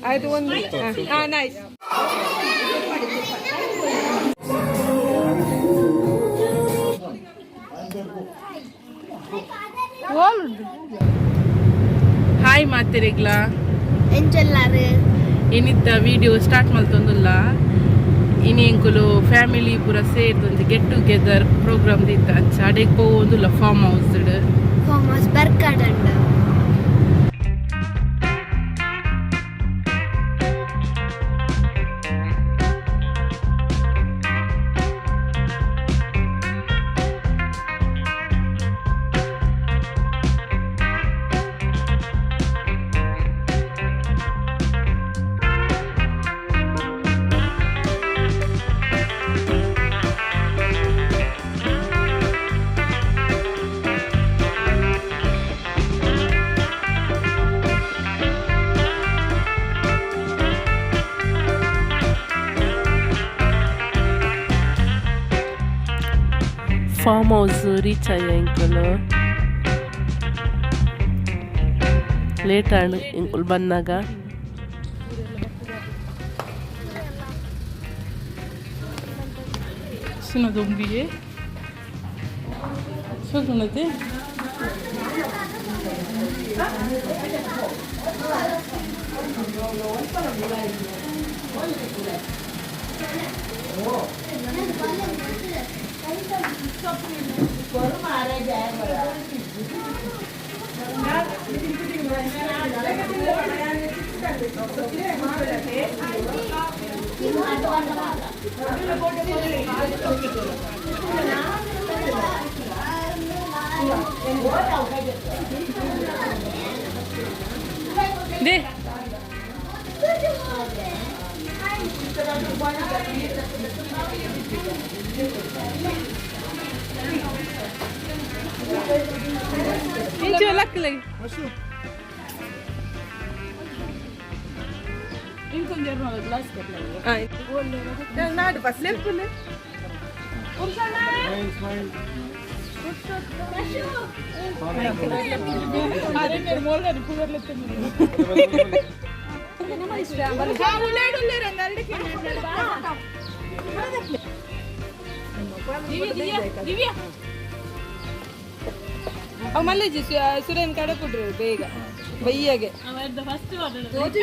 ಆಯ್ತು ಒಂದು ಹಾ ನೈಸ್. ಹಾಯ್ ಮಾತಿರಿಗ್ಲಾ. ಎಂಚೆಲ್ಲಾರು? ಏನಿತ್ತ ವಿಡಿಯೋ ಸ್ಟಾರ್ಟ್ ಮಲ್ತೊಂದುಲ್ಲ. ಇನಿ ಎಂಕುಲು ಫ್ಯಾಮಿಲಿ ಪೂರ ಸೇರ್ದೊಂದು ಗೆಟ್ ಟುಗೆದರ್ ಪ್ರೋಗ್ರಾಮ್ ದಿತ್ತ ಅಂಚ ಅಡೆಗ್ ಪೋವೊಂದುಲ್ಲ ಫಾರ್ಮ್ ಹೌಸ್. ಫಾರ್ಮ್ ಹೌಸ್ ಬರ್ಕಾಡಂಡ. ಫಾರ್ಮ್ ಹೌಸ್ ರೀಚ್ ಆಯ ಎಂಕುಲು. ಲೇಟ್ ಆಂಡ್ ಎಂಕುಲು ಬಂದಾಗ. ಸುನದೊಂಬಿಗೆ ಸುನದೆ. They inch ಲಕ್ಕಲೆ Nadu bus ನೆಲ್ಪುಲೆ. ಅವ್ ಮಲ್ಲೇಜಿ ಸುರೇನ್ ಕಡೆ ಕೊಡ್ರಿ ಬೇಗ ಬೈಯಾಗೆ.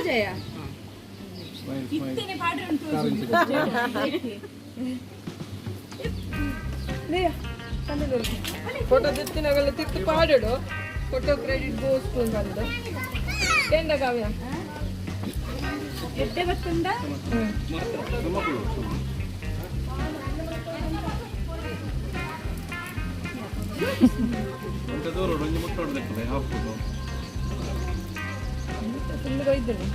ಜಯ. ಫೋಟೋ ತಿತ್ತಿನಾಗಲ್ಲ ತಿತ್ತು ಪಾಡೋಡು. ಫೋಟೋ ಕ್ರೆಡಿಟ್ ಗೋಸ್ ಟು ಅಂತ ಕೇಂದ್ರ ಕಾವ್ಯ. ಎಟ್ಟೆ ಗೊತ್ತುಂಡ. ಇದ್ದೇನೆ.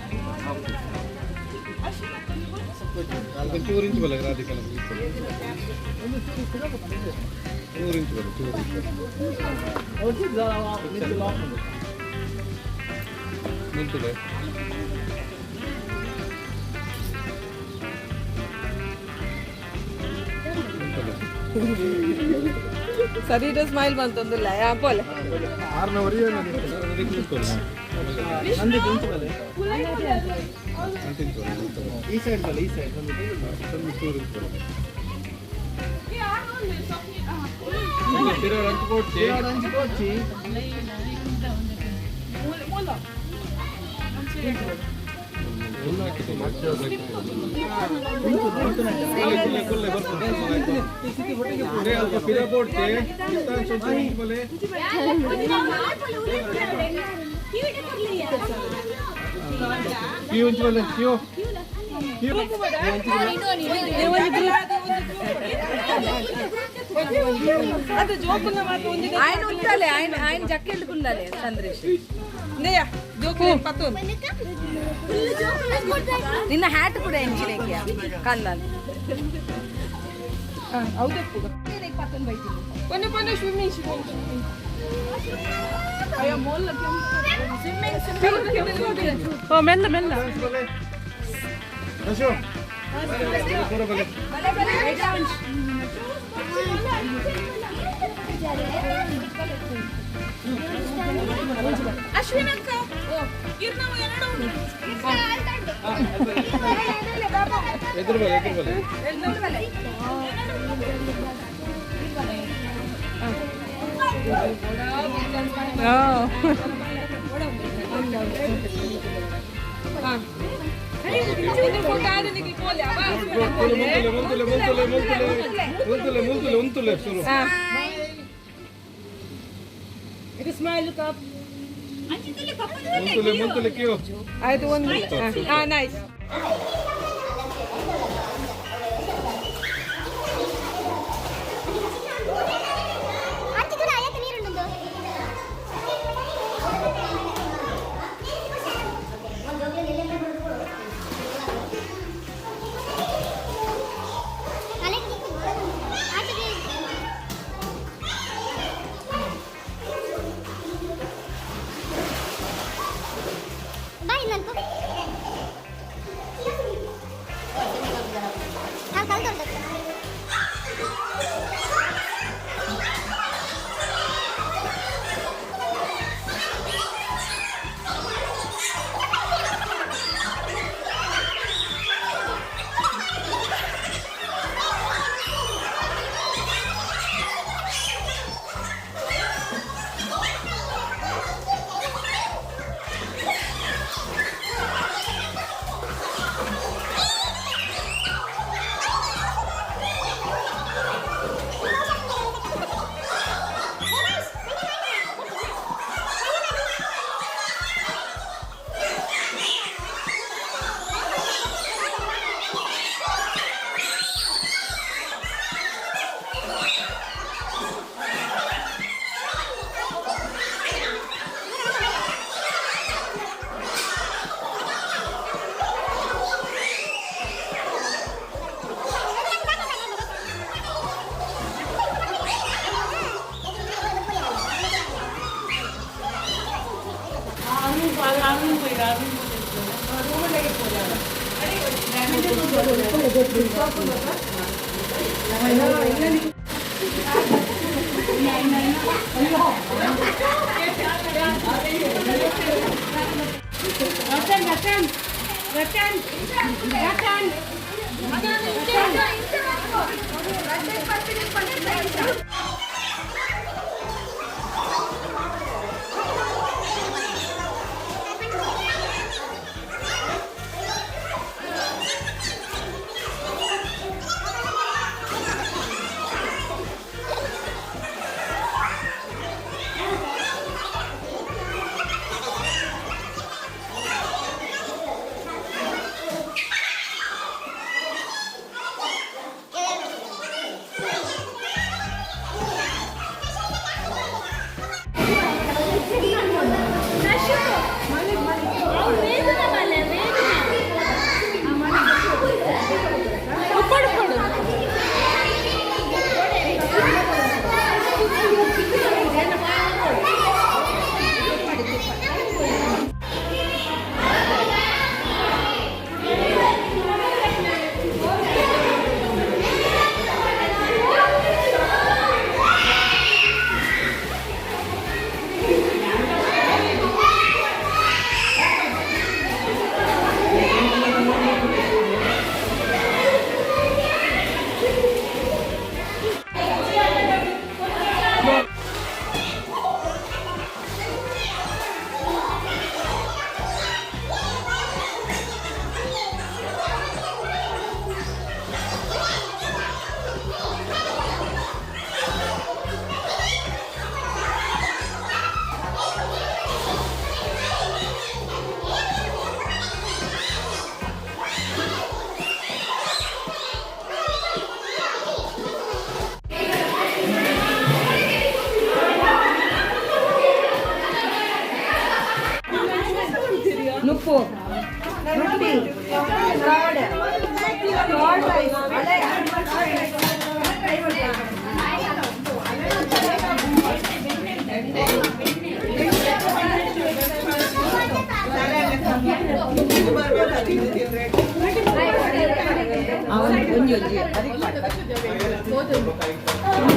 ಚೂರು ಇಂಚು ಬಲ್ಲ ರಾಧಿಕಾ, ಚೂರು ಇಂಚು ಬಲ್ಲ, ಚೂರು ಇಂಚು ನಿಂತದೆ. ಸರಿ, ಸ್ಮೈಲ್ ಬಂತೊಂದಿಲ್ಲ ಯಾ ಪೋಲೆ. ಈ ಸೈಡ್ ಬಲ್ಲ, ಈ ಸೈಡ್ ಚೂರು ಇಂಚು ಬಲ್ಲ. ಅಂಚು ಕೊಡ್ತಿ. ಅದು ಜೋಕುನ ಮಾತು ಒಂಜಿ. ఆయన ఉంటాలే, ఆయన ఆయన జక్కెళ్ళుకుండాలి చంద్రేష్. ನೇಯ ಜೋಕು ಪತ್ತೊಂದು. నిన్న హ్యాట్ కూడా ఎంచినేకియా కందాలి. ಹೌದು, ಪೊನ್ನೆ ಪೊನ್ನೆ ಸ್ವಿಮ್ಮಿಂಗ್ ಸ್ವಿಮ್ಮಿಂಗ್. ಓ ಮೆಲ್ಲ ಮೆಲ್ಲ. ಅಶ್ವಿನ್ ಅಕ್ಕ. ಎದುರು ಬಲೆ ಎದುರು ಬಲೆ. ಮುಂತುಲೆ ಮುಂತುಲೆ ಮುಂತುಲೆ ಮುಂತುಲೆ ಮುಂತುಲೆ ಮುಂತುಲೆ ಶುರು. ಇದು ಸ್ಮೈಲ್ ಲುಕ್ ಅಪ್. ಮುಂತುಲೆ ಮುಂತುಲೆ ಕ್ಯೂ. ಆಯ್ತು ಒಂದು. ಹಾ ನೈಸ್. ನುಪ್ಪು ರೊಟ್ಟಿ ಕಾರ್ಡ್ ಕಾರ್ಡ್ ರೈಸ್ ಅಲೆ.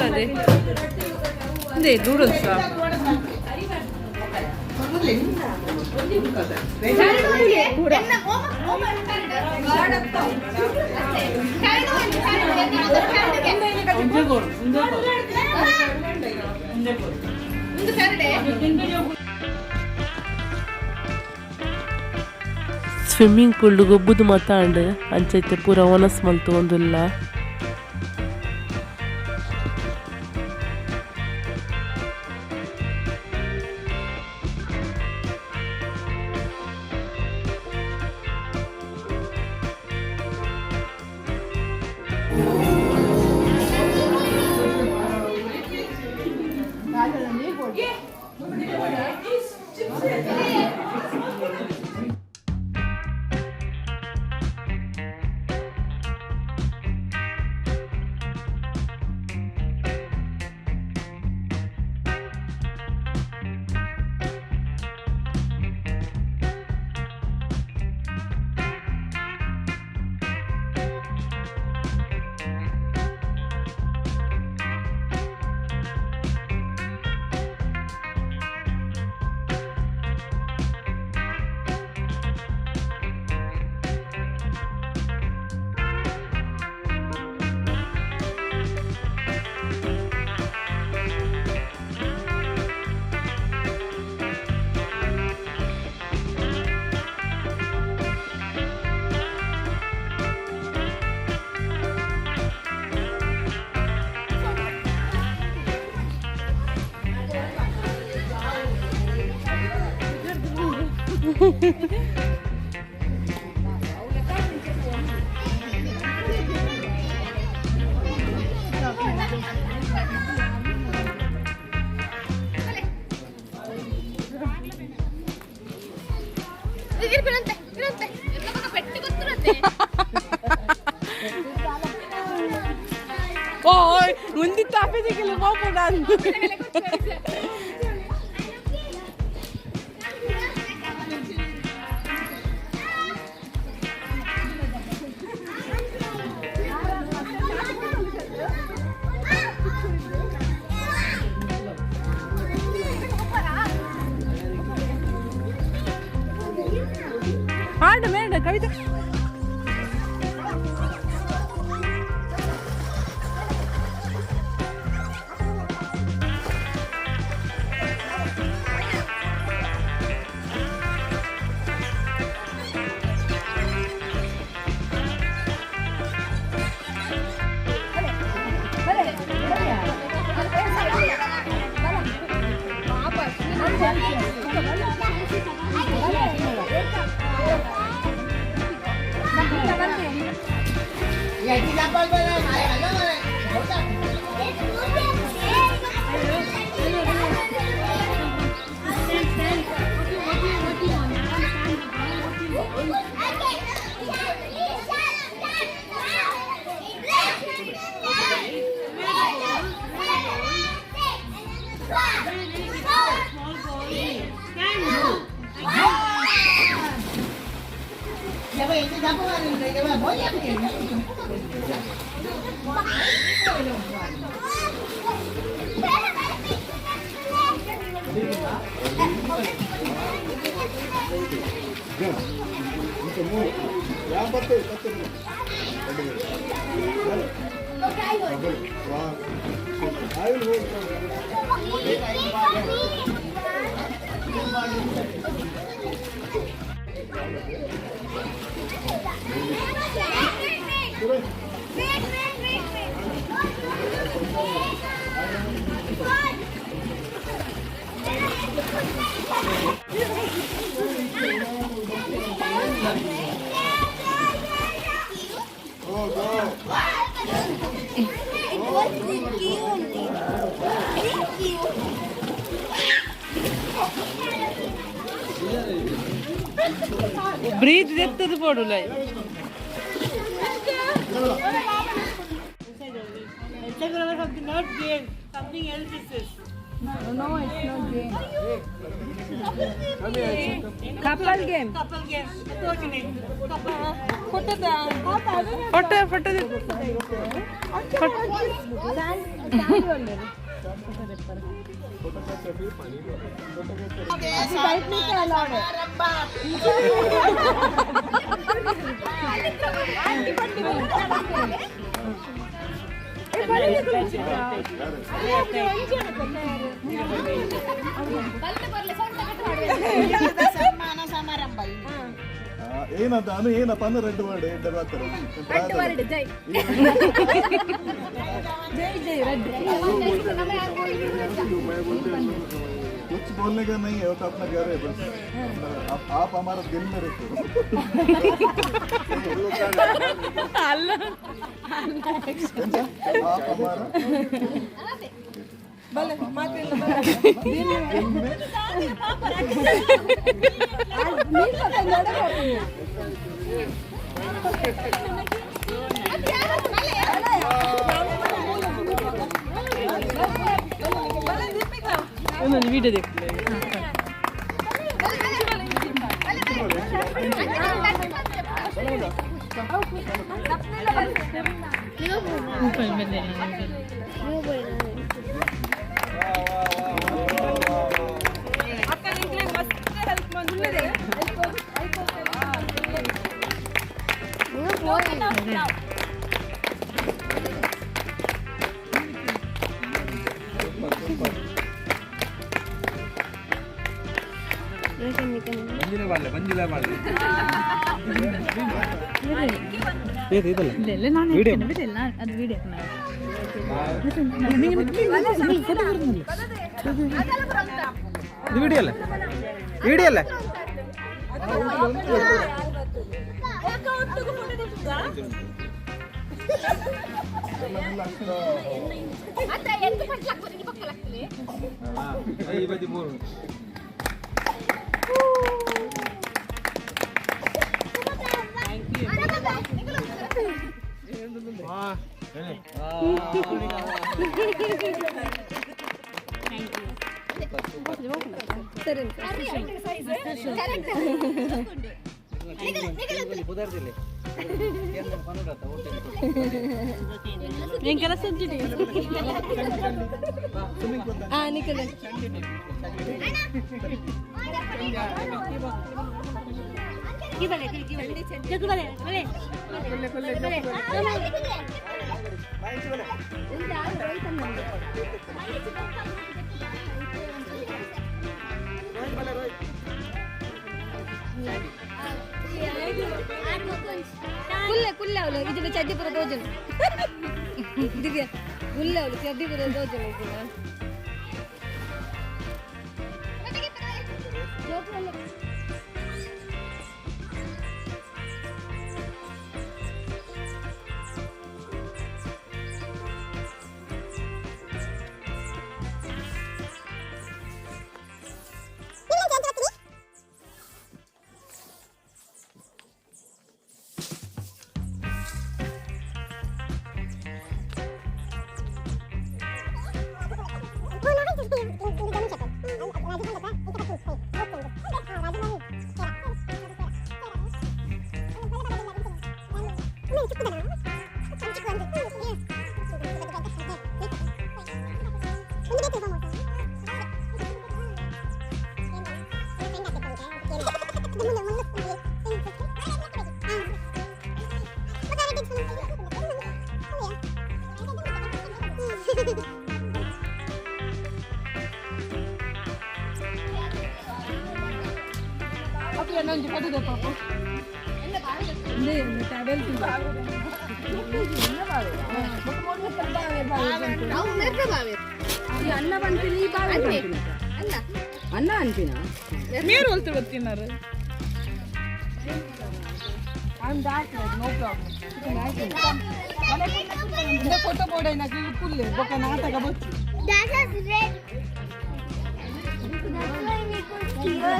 ಅದೇ ಅದೇ ನೂಡಲ್ಸಾ? ಸ್ವಿಮ್ಮಿಂಗ್ ಪೂಲ್ ಗೊಬ್ಬುದು ಮತಾಂಡ್ ಅಂಚೈತೆ ಪೂರ ಒನಸ್ ಮಲ್ತು ಒಂದುಲ್ಲ. ಓಯ್ ಮುಂದಿತ್ತು ಆಫೀಸಿಗೆ ಹೋಗ್ಬೋದ ಅಂತ. ಆಡು ಮೇಡ Kavitha. It was Ricky only. Ricky. Breathe ಎತ್ತದು ಪೋಡುಲ. Not game, something else is this. No, it's not game. Couple game. Couple game. Coordinate. Couple. Photo photo. Photo. ಏನಂತ ಅನು ಏನಪ್ಪ ಅಂದ್ರೆ ರೆಡ್ ವರ್ಡ್ ರೆಡ್ ವರ್ಡ್ ಜೈ ಜೈ ಜೈ red. कुछ बोलने का नहीं है, वो तो अपना घर है बस। आप हमारा दिल में रखो। आप हमारा ಬಲೆ ಮಾತಿಲ್ಲ दिल में। ಒಂದೊಂದು ವಿಡಿಯೋ ದೆಪ್ಪುಲೆ. ಅಕ್ಕ ನಿಂಕ್ಲೆ ಮಸ್ತ್ ಹೆಲ್ಪ್ ಮಾಡ್ತಾರೆ. ವಿಡಿಯೋ ಅಲ್ಲ, ವಿಡಿಯೋ ಅಲ್ಲ. ಕುಲ್ಲೆ ಕುಲ್ಲೆ ಅವಳು ಇದನ್ನ ಚಡ್ಡಿಪುರ ದೋಜನ ದಿವ್ಯ ಕುಲ್ಲೆ ಅವಳು ಚಡ್ಡಿಪುರ ದೋಜನ. ಅನ್ನ ಅನ್ಪಿನ ಮೇರು ಹೊಲ್ತು ಗೊತ್ತಿನಾರು. ಫೋಟೋ ಬೋರ್ಡ್ ಏನಾಗಿ ಕುಲ್ಲೆ ಬೊಕ್ಕ ನಾಟಕ ಬೊಚ್ಚು. That is red. That's why we put here.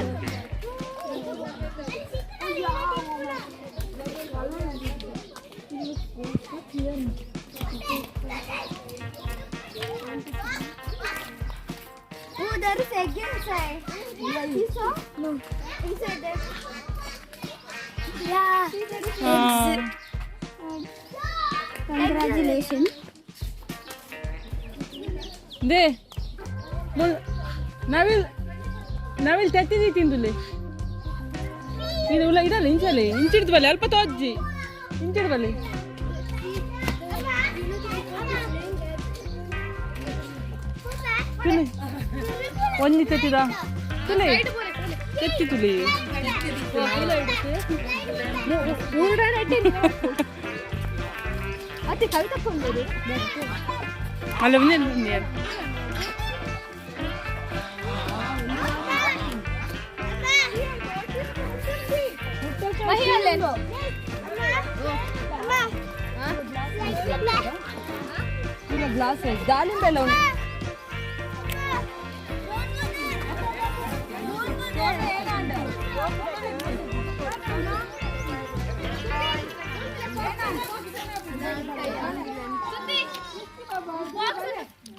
Oh, there is egg inside. You saw? No. Inside there. Yeah. Eggs. Congratulations. They ನವಿಲ್ ನವಿಲ್ ತೆತ್ತಿದಿ ತಿಂದುಲೆ. ಇದು ಉಲ್ಲ ಇದಲ್ಲ ಇಂಚಲೆ ಇಂಚಿಡ್ದು ಬಲ್ಲೆ ಅಲ್ಪ ತೋಜ್ಜಿ ಇಂಚಿಡ್ ಬಲ್ಲೆ. ತುಲೆ ಒಂಜಿ ತೆತ್ತಿದ ತುಲೆ ತೆತ್ತಿ ತುಲಿ. ಅತ್ತೆ ಕವಿತಕ್ಕೊಂದು. ಅಲ್ಲ ಒಂದೇ ಒಂದೇ. ಮಹಿಯಲ್ಲೇನು? ಗ್ಲಾಸ್ ದಾಳಿಂಬೆ ಎಲ್ಲ ಉಂಟು.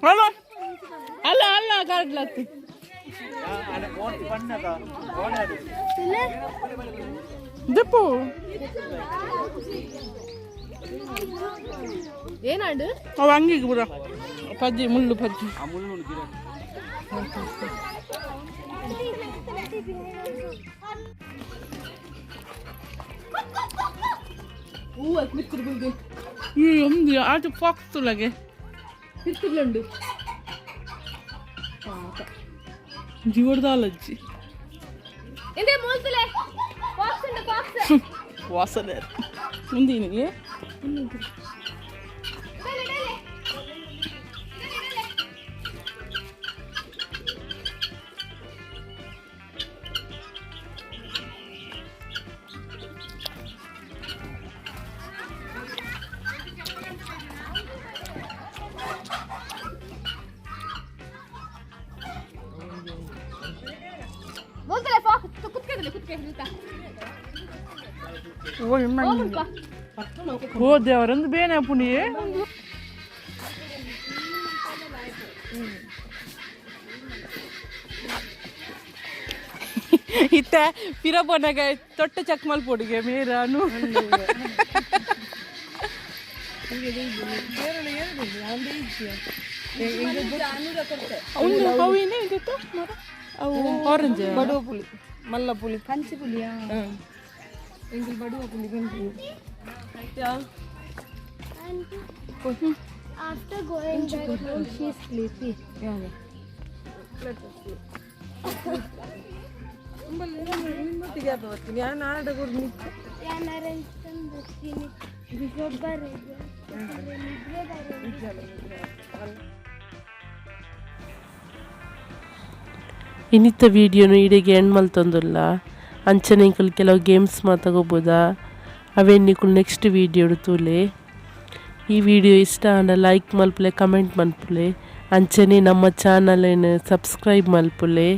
ಅಲ್ಲ ಅಲ್ಲ ಅಲ್ಲ ಕಾರ್ಡ್ಲತ್ತಿ ದಪ್ಪು. ಏನಾಂಡು? ಅವು ಹಂಗಿಗೆ ಬಿಡ ಪಜ್ಜಿ ಮುಳ್ಳು ಪಜ್ಜಿ. ಹೂವು ಮಿತ್ರ. ಈ ಒಂದು ಆಟ ಫಾಕ್ಸ್ ಲಗೆ. ಪಿತ್ತುಲುಂಡು. ಜೀವಡ್ದಾಲಜ್ಜಿ. ಇಂದೇ ಮೂಲ್ತುಲೆ ಫಾಕ್ಸ್ ಉಂಡು, ಫಾಕ್ಸ್. ವಾಸನೆ ಮುಂದಿನಿಗೆ. ಮೂಲ್ತುಲೆ ಫಾಕ್ಸ್ ಕುತ್ಕೆದಲೆ ಕುತ್ಕೆ ನಿಲ್ತಾ. ಓ ದೇವರೊಂದು ಬೇನೆ ಪುಣಿಯೇ. ಇತ್ತ ಪಿರ ಪೋನಾಗ ತೊಟ್ಟ ಚಕ್ಮಲ್ ಪೊಡಿಗೆ ಮೇರಾನು. ಒಂದು ಅವು ಏನೇ ಇದ್ದಿತ್ತು ಮರ ಅವು ಆರೆಂಜ್. ಬಡುವ ಪುಳಿ ಮಲ್ಲ ಪುಳಿ ಕಂಚಿ ಪುಳಿಯಾ ಎಂಕಲ್ ಬಡುವ ಪುಳಿ ಬಂತು. After going back home, she's sleepy. ഞാൻ ಆಡ ಯಾನಾರಂತಂದಿರ್ತೀನಿ ಗೊಬ್ಬರ. ಇನ್ನಿತ್ತ ವೀಡಿಯೋನು ಇಡೆಗೆ ಎಂಡ್ ಮಲ್ತೊಂದುಲ್ಲ. ಅಂಚನೆ ಇಂಕುಲು ಕೆಲವು ಗೇಮ್ಸ್ ಮಾತಗೋಬೋದಾ ಅವೇನು ನಿಕುಲು ನೆಕ್ಸ್ಟ್ ವೀಡಿಯೋಡು ತೂಲೆ. ಈ ವಿಡಿಯೋ ಇಷ್ಟ ಆಂಡ ಲೈಕ್ ಮಲ್ಪುಲೆ, ಕಮೆಂಟ್ ಮಲ್ಪುಲೆ, ಅಂಚನೆ ನಮ್ಮ ಚಾನಲ್ ಸಬ್ಸ್ಕ್ರೈಬ್ ಮಲ್ಪುಲೆ.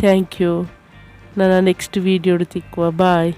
Thank you. ನನ್ನ ನೆಕ್ಸ್ಟ್ ವೀಡಿಯೋಡು ತಿಕ್ಕುವ. ಬಾಯ್.